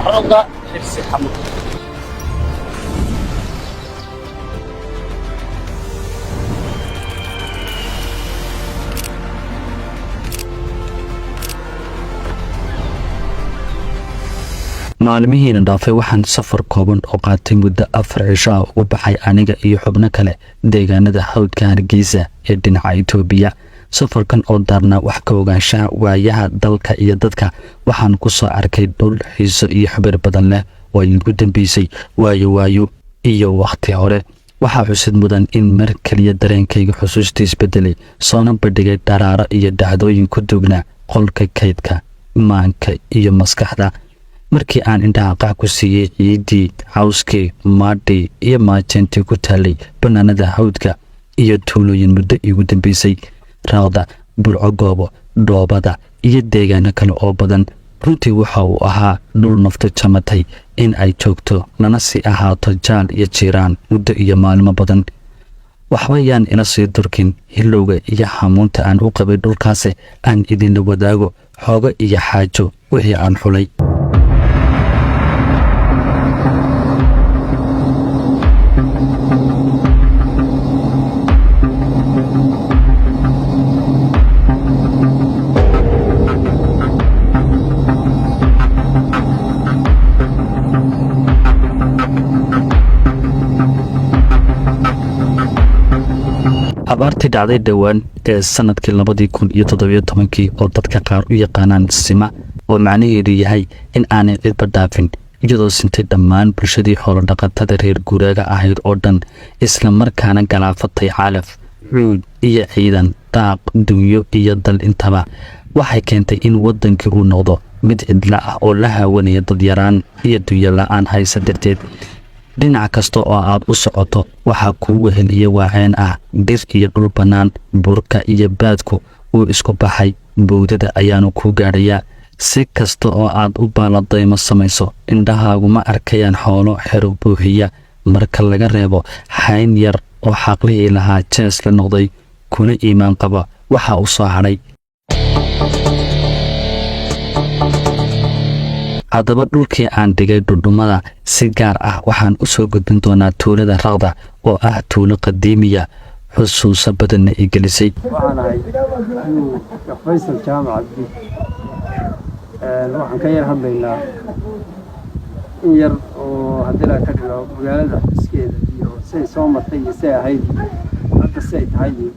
Raqda Xirsi Xamud. Maalmihiina dhaafay waxaan safar kooban oo qaatay muddo 4 cisho ah ugu baxay aniga iyo xubno kale deegaanada hawdka Hargeysa ee dhinaca Itoobiya. Safarkan oo daarnaa wax ka ogaanshaha waayaha dalka iyo dadka, waxaan ku soo arkay dhul xiiso iyo xubir badan leh oo ay ugu dambeysay waayo waayo iyo wakhti hore. Waxaa xusid mudan in mar keliya dareenkayga xusuusta isbedelay, soona bandhigay dharaaro iyo dhacdooyin ku duugnaa qolka kaydka maanka iyo maskaxda. Markii aan indhaha qac ku siiyey ciiddii, cawskii, maadhii iyo maajeentii ku taallay bannaanada hawdka iyo tuulooyin muddo iigu dambeysay, Raaqda, Burco, Goobo, Dhoobada iyo deegaano kale oo badan, runtii waxa uu ahaa dhul nafta jamatay in ay joogto lana sii ahaato jaal iyo jiiraan muddo iyo maalmo badan. Waxba yaan ila sii durkin hilowga iyo xamuunta aan u qabay dhulkaasi, aan idinla wadaago xoogo iyo xaajo wixii aan xulay. Abaartii dhacday dhowaan ee sanadkii 2017-kii, oo dadka qaar u yaqaanaan sima, oo macnaheedu yahay in aanay cidba dhaafin, iyadoo sintay dhammaan bulshadii xoolodhaqatada reer guuraaga ahayd oo dhan, isla markaana galaafatay calaf, cuud iyo ciidan, daaq, dunyo iyo dal intaba, waxay keentay in waddankii uu noqdo mid cidla ah oo la haawanaya dad yaraan iyo dunyo la-aan haysa darteed. Dhinac kasta oo aad u socoto waxaa kuu weheliya waaceen ah dhir iyo dhul bannaan. Burka iyo baadku wuu isku baxay, bowdada ayaanu kuu gaadhayaa. Si kasta oo aad u baaladaymo samayso, indhahaagu ma arkayaan xoolo xero buuxiya, marka laga reebo xayn yar oo xaqlihii lahaa jees la noqday kuna iimaan qaba waxa uu soo hadhay. Haddaba, dhulkii aan dhigay dhudhummada si gaar ah waxaan u soo gudbin doonaa tuulada Raqda, oo ah tuulo qadiimiya, xusuuso badanna i gelisay. Waxaan ahay Sheekh Faysal Jaamac Cabdi. Waxaan ka yar hadlaynaa in yar oo haddii la ka dhigo magaalada xuskeeda iyo siay soo martay iyo siay ahayd hadda siay tahay. Iyo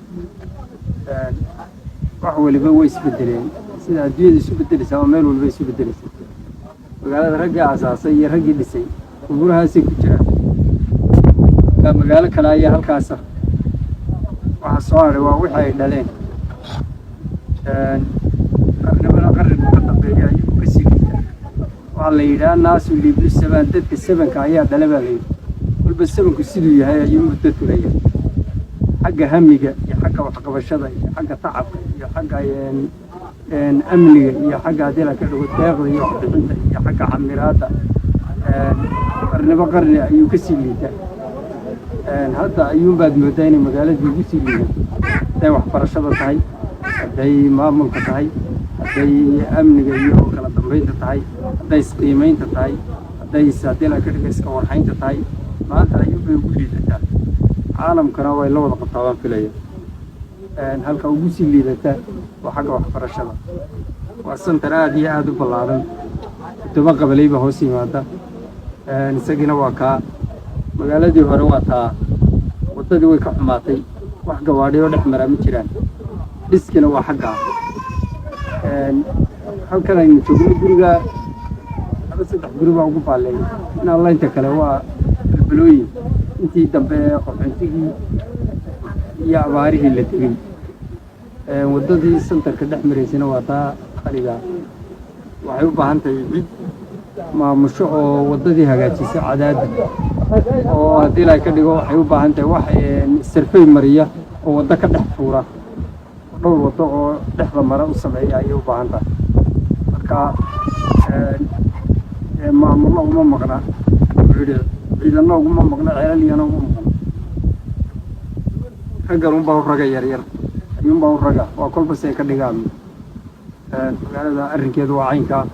wax waliba way isbedeleen, sida adduunyada isu bedeleysa ama meel waliba isu bedeleysa. Magaalada raggii aasaasay iyo raggii dhisay qubuurahaasay ku jiraan. Marka magaalo kale ayaa halkaasa waxa soo hadhay waa wixii ay dhaleen. Qarnimada qarnigu ka dambeeya ayuu ka sii liitaa. Waxaa la yidhaha naasu liibnu saban, dadka sabanka ayaa dhale baa la yidhi. Walba sabanku siduu yahay ayuu dadku leeyahay, xagga hamiga iyo xagga waxqabashada iyo xagga tacabka iyo xagga amniga iyo xagga haddii la ka dhigo deeqda iyo waxbixinta iyo xagga camiraadda. Qarnibo qarni ayuu ka sii liitaa. Hadda ayuunbaad mooddaa inay magaaladii ugu sii liidato, hadday waxbarashada tahay, hadday maamulka tahay, hadday amniga iyo kala dambeynta tahay, hadday isqiimaynta tahay, hadday haddii la ka dhigo iska warhaynta tahay. Maanta ayuunbay ugu liidataa. Caalamkana way la wada qabtaa baan filaya. Halka ugu sii liidata waa xagga waxbarashada. Waa center aada iyo aada u ballaaran, 7 qabaley baa hoos yimaada. Isagiina waa kaa. Magaaladii hore waa taa, waddadii way ka xumaatay, wax gawaadhi oo dhex maraa ma jiraan. Dhiskina waa xaggaa. Halkan aynu joogno guriga laba saddex guri baa ugu baalleeya, in alla inta kale waa balbalooyin intii dambe ee qaxoontigii iyo abaarihii la tegey. Waddadii centerka dhex maraysana waa taa qaliga. Waxay u baahan tahay cid maamusho oo waddadii hagaajisa cadaadda, oo haddii ilaahay ka dhigo waxay u baahan tahay wax survey mariya oo waddo ka dhex tuura, dhowr waddo oo dhexda mara u sameeya ayay u baahan tahay. Marka maamullo uma maqna, wuxuu yidhi ciidanno uguma maqna, ceelal uguma maqna, raggan unbaa u raga, yaryar ayuunbaa u raga, waa kolba si ay ka dhigaan. Magaalada arrinkeedu waa caynkaa.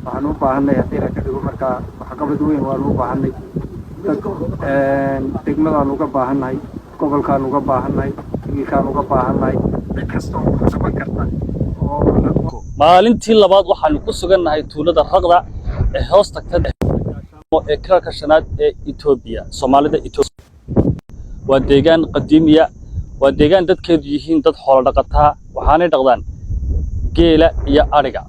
Waxaan u baahanay haddii la ka dhigo markaa waxqabad weyn waanu u baahanay. Degmadaan uga baahannahay, gobolkaan uga baahannahay, kililkaan uga baahannahay, cid kasta oo wax qaban karta oo Maalintii labaad waxaanu ku sugannahay tuulada Raqda ee hoos tagta ee kililka shanaad ee Etoobiya, Soomaalida Etoobiya. Waa deegaan qadiimiya, waa deegaan dadkeedu yihiin dad xoolo dhaqataa, waxaanay dhaqdaan geela iyo adhiga.